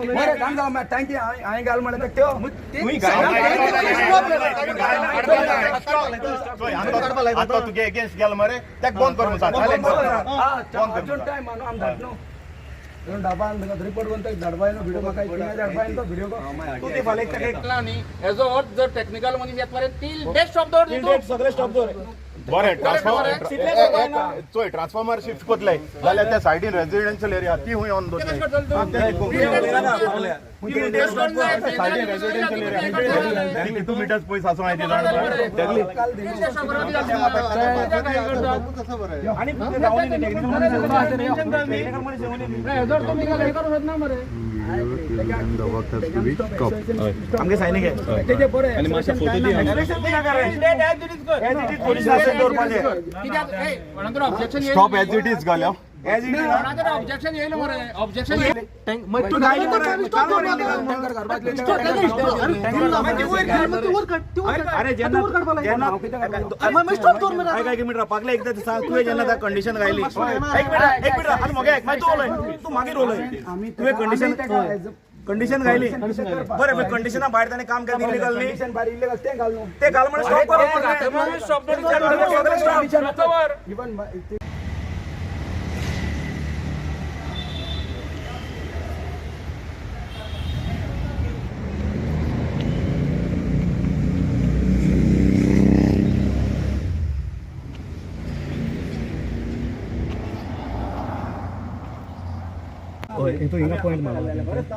बरें काम जावं टँकी हांवें घाल म्हणल्यार त्यो आतां तुगे एगेन्स्ट गेलो मरे तेका बंद कर म्हणटा. अर्जंट टायम न्हू आमी धाड न्हू धाडपा रिपोर्ट करून धाडपा येयलो व्हिडिओ म्हाका धाडपा येयलो तो व्हिडिओ. तूं ते फाल्यां ताका न्ही, हेजो अर्थ जर टेक्निकल मनीस येत मरे तील डेट स्टॉप दवर तूं. सगळे स्टॉप दवर. बरें, ट्रान्सफॉर्मर चोय, ट्रान्सफॉर्मर शिफ्ट कोतले जाल्यार त्या सायडीन रेजिडेन्शियल एरिया ती हुंय ऑन दवरतले. सायडीन रेजिडेन्शियल एरिया 2 मिटर्स पयस आसूं जाय ती जाण. आनी टेक्निकल मनीस येवनी. हेजो अर्थ तुमी हे करूं शकना मरे. The work has to be stopped. आमगे सायनिक तेजे बरें दवरपाचें. कित्याक ए कोणाक ऑब्जेक्शन येयलें. स्टॉप एज it is घाल्या. As it is. कोणाक ऑब्जेक्शन येयलें मरे, ऑब्जेक्शन येयलें. तूं घायली मरे. अरे जेन्ना जेन्ना आयक, एक मिनट राव पागले. एकदां सांग तुवें जेन्ना त्या कंडिशन घायली. एक मिनट, एक मिनट. आनी मगे आयक, मागीर तूं उलय, तूं मागीर उलय. तुवें कंडिशन कंडिशन घायली बरें, पण कंडिशना भायर ताणें काम केलें इलिगल न्ही? कंडिशन भायर इल्लेगल तें घाल न्हू. ते घाल म्हणून स्टॉप कर. स्टॉप दवर. इवन हय, हितून हिंगा पॉयंट मारला.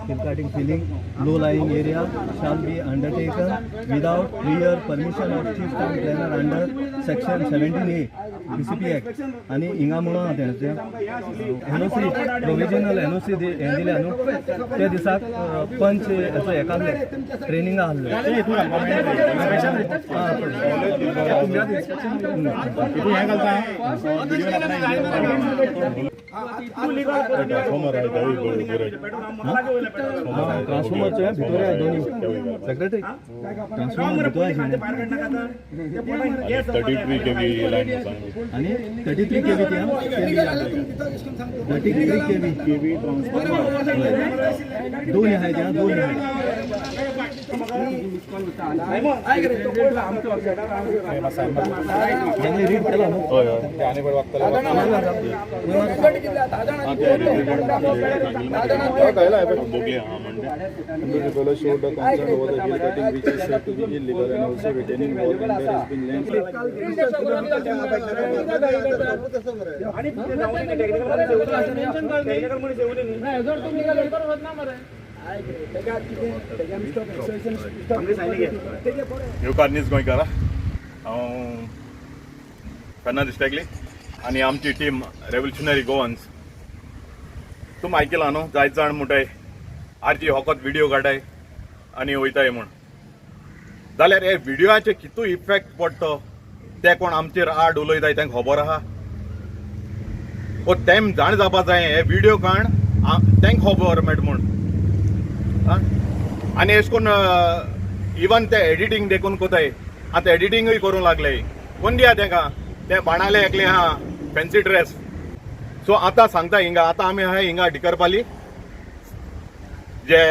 Hill cutting, filling low lying area shall be undertaken without prior permission of chief town planner under section 17A PCP Act. आनी हिंगा म्हणून आहा तें एनओसी, प्रोविजनल एनओसी हें दिल्या न्हू त्या दिसाक पंच हेचो हेका आहले, ट्रेनिंगा आहले. ट्रान्सफॉर्मरचे भितर आहा दोन्ही सेक्रेटरी, ट्रान्सफॉर्मर भितर आशिल्लें. 33 केव्ही लायन. आणि 33 केव्ही, त्या 33 केव्ही केव्ही ट्रान्सफॉर्मर. दोन आहे त्या, दोन आहे. त्यांनी रीड केला न्हू? हय हय, ते आनी बरें वागतले. बोगले हा म्हणजे. The fellow showed the concern over the hill cutting, which is said to be illegal, and also retaining wall when there has been land. आनी टेक्निकल मनीस येवनी न्ही. हेजो अर्थ तुमी हे करूं शकना मरे. आमगे सायनिक. येवकार नीज गोंयकारा, हांव फेर्नांद इस्टेगली आनी आमची टीम रेव्होल्युशनरी गोवन्स. तुमी आयकलां न्हू, जायत जाण म्हणटाय आरजी होकोत व्हिडियो काडाय आनी वयताय म्हूण. जाल्यार हे व्हिडियोचे कितू इफेक्ट पडटा ते कोण आमचेर आड उलयताय तांकां खबर आहा ओ? तेम जाण जावपा जाय, हे व्हिडियो काण तांकां खबर मेळटा म्हूण. आनी अशें करून इवन ते एडिटींग देखून कोताय. आतां एडिटींगूय करूंक लागले. कोण दिया तेंका ते बाणाले एकले आहा फॅन्सी ड्रेस. सो आतां सांगता हिंगा, आतां आमी आहा हिंगा डिकरपाली, जे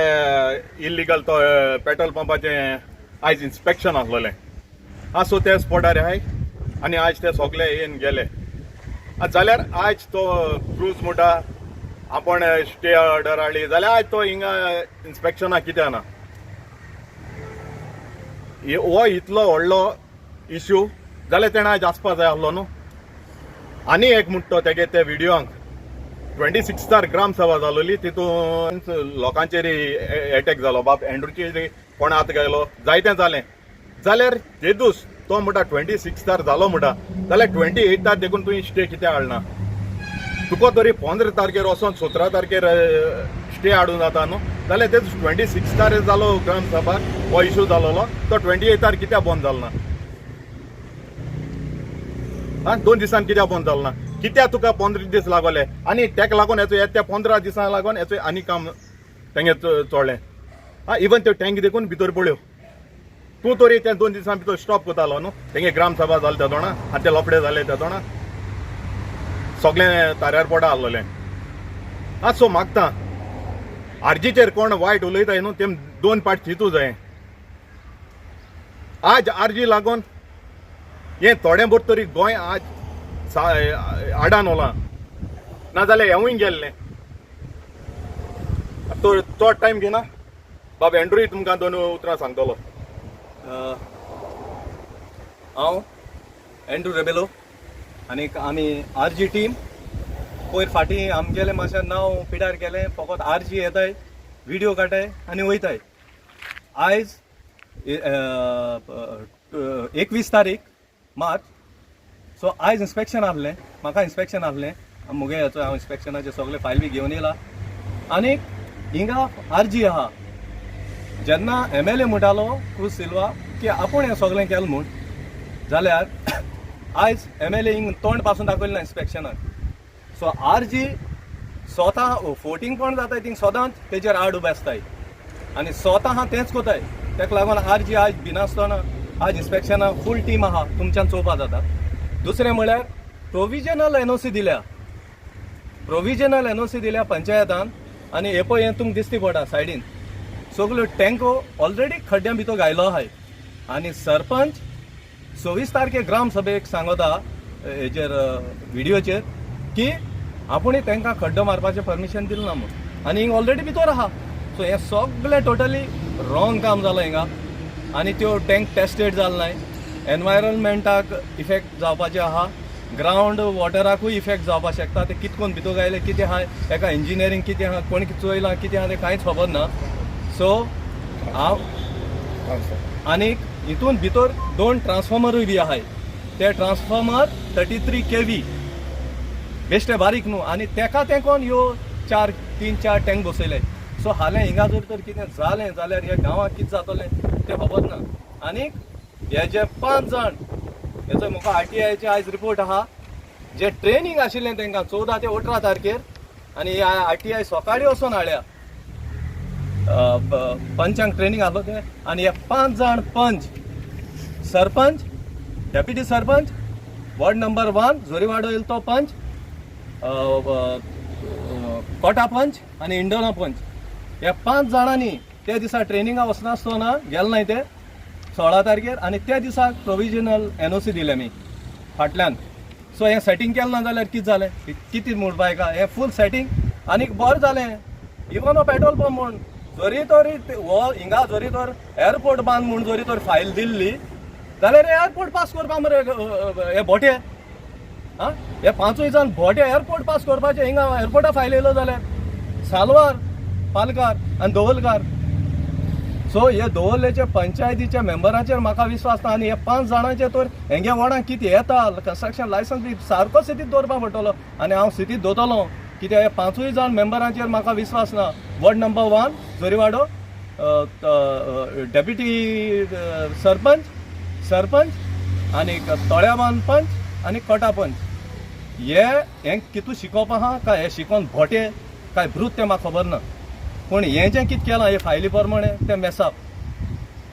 इल्लिगल तो पेट्रोल पंपाचें आयज इन्स्पेक्शन आसलेलें. हा, सो ते स्पॉटार आहाय आनी आयज ते सगळे येवन गेले. जाल्यार आयज तो क्रूज म्हणटा आपण स्टे ऑर्डर हाडली, जाल्यार आयज तो हिंगा इन्स्पेक्शनाक कित्याक ना? हो इतलो व्हडलो इश्यू जाल्यार तेणें आयज आसपा जाय आसलो न्हू. आनी एक म्हणटा तो तेगे ते व्हिडियोंक 26तार ग्राम सभा जालोली, तितून लोकांचेर एटॅक जालो, बाब एंड्रूचेर कोण हात घायलो, जायतें जालें. जाल्यार तेदूस तो म्हणटा 26तार जालो म्हणटा, जाल्यार 28तार देखून तुवें स्टे कित्याक हाडना? तुका तरी 15 तारखेर वचोन 17 तारखेर स्टे हाडून जाता न्हू. जाल्यार तेच 26तार जालो ग्राम सभा, हो इशू जालोलो, तो 28तार कित्याक बंद जालो ना? हा, 2 दिसान कित्याक बंद जालो ना? कित्याक तुका 15 दीस लागले? आनी तेका लागून हेचो त्या 15 दिसां लागून हेचो आनी काम तेंगे चोडलें. हा, इवन त्यो टँक देखून भितर पळयो तूं तरी त्या 2 दिसां भितर स्टॉप करतालो न्हू. तेंगे ग्राम सभा जाले त्या दोणा, आनी ते लफडे जाले त्या दोणा, सगळें ताऱ्यार पोडा आहलोलें. हा, सो मागता आरजीचेर कोण वायट उलयताय न्हू तेम दोन पाट चिंतू जाय. आज आरजी लागून हें थोडें भोर तरी गोंय आज आडान उरलां, नाजाल्यार हेंवूय गेल्लें. तो चड टायम घेना बाब एंड्रूय तुमकां दोन उतरां सांगतलो. हांव एंड्रू रेबेलो आनी आमी आर जी टीम. पयर फाटीं आमगेलें मातशें नांव पिडार केलें, फकत आर जी येताय, विडियो काडटाय आनी वयताय. आयज 21 तारीख मार्च. सो आयज इन्स्पेक्शन आहलें, म्हाका इन्स्पेक्शन आहलें मुगे हेचो. हांव इन्स्पेक्शनाचे सगळे फायल बी घेवन येयला आनी हिंगा आर जी आहा. जेन्ना एमएलए म्हणटालो क्रूज सिल्वा की आपूण हें सगळें केलें म्हूण, जाल्यार आयज एमएलए हिंग तोंड पासून दाखयलें ना इन्स्पेक्शनाक. सो आर जी स्वता फोटींग पण जाताय थिंग, सदांच तेजेर आड उबे आसताय आनी स्वता आहा तेंच कोताय. तेका लागून आर जी आयज भिनासतना आज इन्स्पेक्शनाक फूल टीम आहा, तुमच्यान चोवपा जाता. दुसरें म्हळ्यार प्रोविजनल एनओसी दिल्या, प्रोविजनल एनओसी दिल्या पंचायतान. आनी हे पळय, हें तुमकां दिसती पडटा सायडीन सगल्यो टँको ऑलरेडी खड्ड्यां भितर घायलो आहाय. आनी सरपंच 26 तारखे ग्राम सभेक सांगता हेजेर विडियोचेर की आपूण तांकां खड्डो मारपाचें परमिशन दिलें ना म्हूण, आनी हिंग ऑलरेडी भितर आहा. सो हें सगळें टोटली रॉंग काम जालां हिंगा. आनी त्यो टँक टेस्टेड जाल नाय, एनवायरमेंटाक इफेक्ट जावपाचें आहा, ग्रावंड वॉटराकूय इफेक्ट जावपाक शकता. ते कित कोन भितर गायले, कितें आहा, एका इंजिनियरींग कितें आहा, कोण चोयलां कितें आहा तें कांयच खबर ना. सो हांव आनीक हितून भितर दोन ट्रान्सफॉर्मरूय बी आहाय. ते ट्रान्सफॉर्मर 33 केवी, बेश्टे बारीक न्हू. आनी तेका तेंकोन ह्यो चार तीन चार टँक बसयले. सो हालें हिंगा जर तर कितें जालें जाल्यार ह्या गांवाक कितें जातलें तें खबर ना. आनीक हे जे पांच जाण हेचो म्हाका आरटीआयचे आयज रिपोर्ट आहा, जे ट्रेनींग आशिल्लें तांकां 14 ते 18 तारखेर, आनी आरटीआय सकाळीं वचोन हाडल्या पंचांक ट्रेनींग आहलो ते. आनी हे पांच जाण panch, sarpanch, deputy sarpanch, ward number 1 Joriwado येयल तो पंच, कोटा पंच आनी इंडोना पंच, ह्या पांच जाणांनी त्या दिसा ट्रेनिंगाक वचनासतना गेले नाय ते 16 तारखेर. आनी त्या दिसाक प्रोविजनल एनओसी दिले आमी फाटल्यान. सो हें सेटींग केलें ना जाल्यार कितें जालें, कितें म्हणपा हेका? हें फूल सेटींग. आनीक बरें जालें इवन हो पेट्रोल पंप म्हूण जरी तर हो हिंगा जरी तर एअरपोर्ट बांद म्हूण जरी तर फायल दिल्ली जाल्यार एअरपोर्ट पास करपा मरे हे बोटे. आं, हे पांचूय जाण बोटे एअरपोर्ट पास करपाचे. हिंगा एअरपोर्टा फायल येयलो जाल्यार सालवार, पालकार आनी दवलकार. सो हे दवर्लेचे पंचायतीच्या मेंबराचेर म्हाका विस्वास ना. आनी हे पांच जाणांचे तर हेंगे वडांक कितें येता, कन्स्ट्रक्शन लायसन्स बी सारको सिटीत दवरपा पडटलो आनी हांव सिटीत दवरतलो, कित्याक हे पांचूय जाण मेंबरांचेर म्हाका विस्वास ना. Ward number 1 Jorivado, deputy sarpanch, sarpanch आनी तोळ्याबान पंच आनी कोटा पंच. हे हें कितू शिकोवप आहा काय हे शिकोन भोटे काय ब्रूत तें म्हाका खबर ना, पूण हें जें कितें केलां हे फायली प्रमाणे तें मेसाप.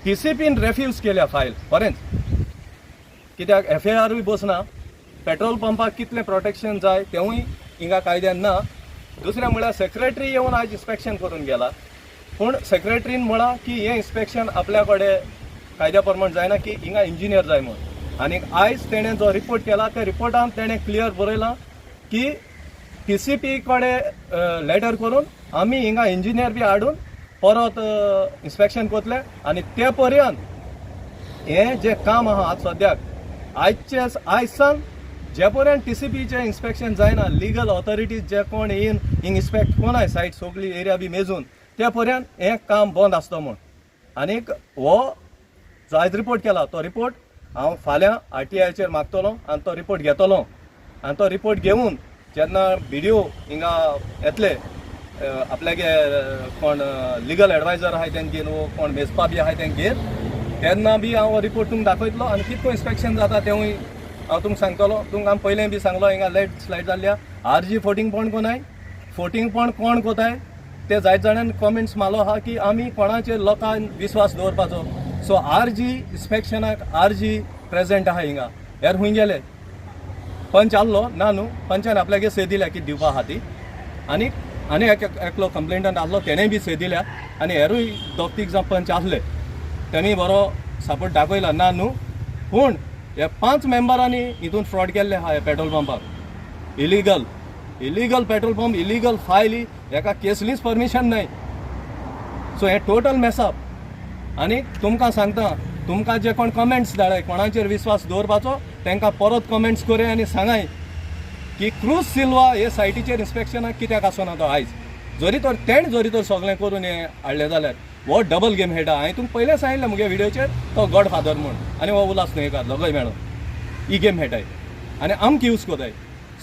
टीसीपीन रेफ्यूज केल्या फायल बरेंच, कित्याक एफआयआरूय बसना. पेट्रोल पंपाक कितलें प्रोटेक्शन जाय तेवूय हिंगा कायद्यान ना. दुसरें म्हळ्यार सेक्रेटरी येवन आयज इन्स्पेक्शन करून गेला, पूण सेक्रेटरीन म्हळां की हें इन्स्पेक्शन आपल्या कडेन कायद्या प्रमाण जायना, की हिंगा इंजिनियर जाय म्हूण. आनी आयज तेणें जो रिपोर्ट केला त्या रिपोर्टान तेणें क्लियर बरयलां की टीसीपी कडेन लेटर करून आमी हिंगा इंजिनियर बी हाडून परत इन्स्पेक्शन करतले. आनी ते पर्यंत हें जें काम आहा आज सद्याक आयचे आयज सावन जे पर्यंत टीसीपीचें इन्स्पेक्शन जायना, लिगल ऑथॉरिटीज जे कोण येवन हिंग इन्स्पेक्ट कोणाय सायट सगळी एरिया बी मेजून, ते पर्यंत हें काम बंद आसता म्हूण. आनीक हो जो आयज रिपोर्ट केला तो रिपोर्ट हांव फाल्यां आरटीआयचेर मागतलो आनी तो रिपोर्ट घेतलो. आनी तो रिपोर्ट घेवन जेन्ना बीडीओ हिंगा येतले, आपल्यागे कोण लिगल एडवायजर आहाय तेंगे घेवन वो कोण मेजपा बी आहाय तेंगे घेवन, तेन्ना बी हांव रिपोर्ट तुमकां दाखयतलो आनी कितको इन्स्पेक्शन जाता तेवूय हांव तुमकां सांगतलो. तुमकां हांव पयलें बी सांगलो, हिंगा लँड स्लायड जाल्ल्या आर जी फोटींग पण कोनाय, फोटींग पण कोण कोताय ते जायत जाणांनी कॉमेंट्स मारलो आहा की आमी कोणाचेर लोकांक विस्वास दवरपाचो. So R G इन्स्पेक्शनाक R G present आहा हिंगा, हेर खूंय गेले? पंच आहलो ना न्हू, पंचान आपल्यागे सय दिल्या की दिवपा आहा ती. आनी आनी एक एकलो कंप्लेंटंट आसलो, तेणेय बी सय दिल्या आनी हेरूय दोग तीग जाण पंच आसले, तेणी बरो सपोर्ट दाखयला ना न्हू. पूण हे पांच मेंबरांनी हितून फ्रॉड केल्ले आहा. हे पेट्रोल पंपाक इलिगल पेट्रोल पंप, इलिगल फायली, हेका केसलीच परमिशन नाही. सो हे टोटल मेसअप. आनी तुमकां सांगता, तुमकां जे कोण कमेंट्स धाडाय कोणाचेर विस्वास दवरपाचो, तांकां परत कमेंट्स करया आनी सांगाय की क्रूज सिल्वा हे सायटीचेर इन्स्पेक्शनाक कित्याक आसना तो आयज. जरी तर तेणें जरी तर सगळें करून हें हाडलें जाल्यार हो डबल गेम खेळटा. हांवें तुमकां पयलें सांगिल्लें मुगे व्हिडियोचेर, तो गॉड फादर म्हूण आनी हो उल्हास न्हयकार दोगोय मेळोन ही गेम खेळटाय आनी आमकां यूज कोताय.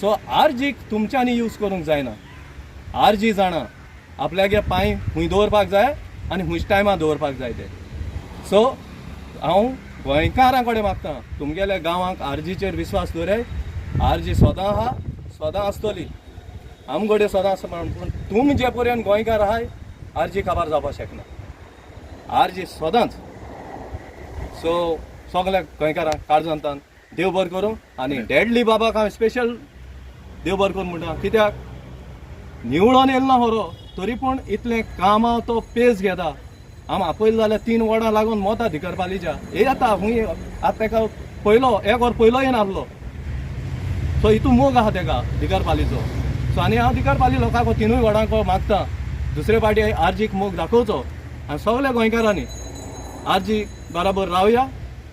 सो आरजीक तुमच्यांनी यूज करूंक जायना. आरजी जाणा आपल्यागे पांय खूंय दवरपाक जाय आनी खूंयच्या टायमार दवरपाक जाय ते. सो हांव गोंयकारां कडेन मागता, तुमगेल्या गांवांक आरजीचेर विस्वास दवराय. आरजी सदां आहा, सदां आसतली आमगडे, सदां आसता. पूण तुमी जे पर्यंत गोंयकार आहाय, आरजी काबार जावपाक शकना. आरजी सदांच. सो सगल्या गोंयकारांक काळजांतान देव बरें करूं आनी डेडली बाबाक हांव स्पेशल देव बरें करूं म्हणटा, कित्याक निवळोन येयलो ना खरो, तरी पूण इतलें कामां तो पेज घेता. आम आपयलें जाल्यार 3 वरां लागून मोता धिकरपालीच्या हे येता. खूंय आतां तेका पयलो एक वर पयलो येनासलो. सो हितू मोग आहा तेका दिकरपालीचो. सो आनी हांव दिकरपाली लोकांक, तिनूय वडांक मागता, दुसरे पाटी आरजीक मोग दाखोवचो आनी सगल्या गोंयकारांनी आरजी बराबर रावया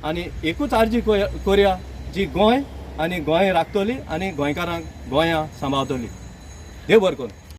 आनी एकूच आरजी करया जी गोंय आनी गोंय राखतली आनी गोंयकारांक गोंया सांबाळतली. देव बरें करूं.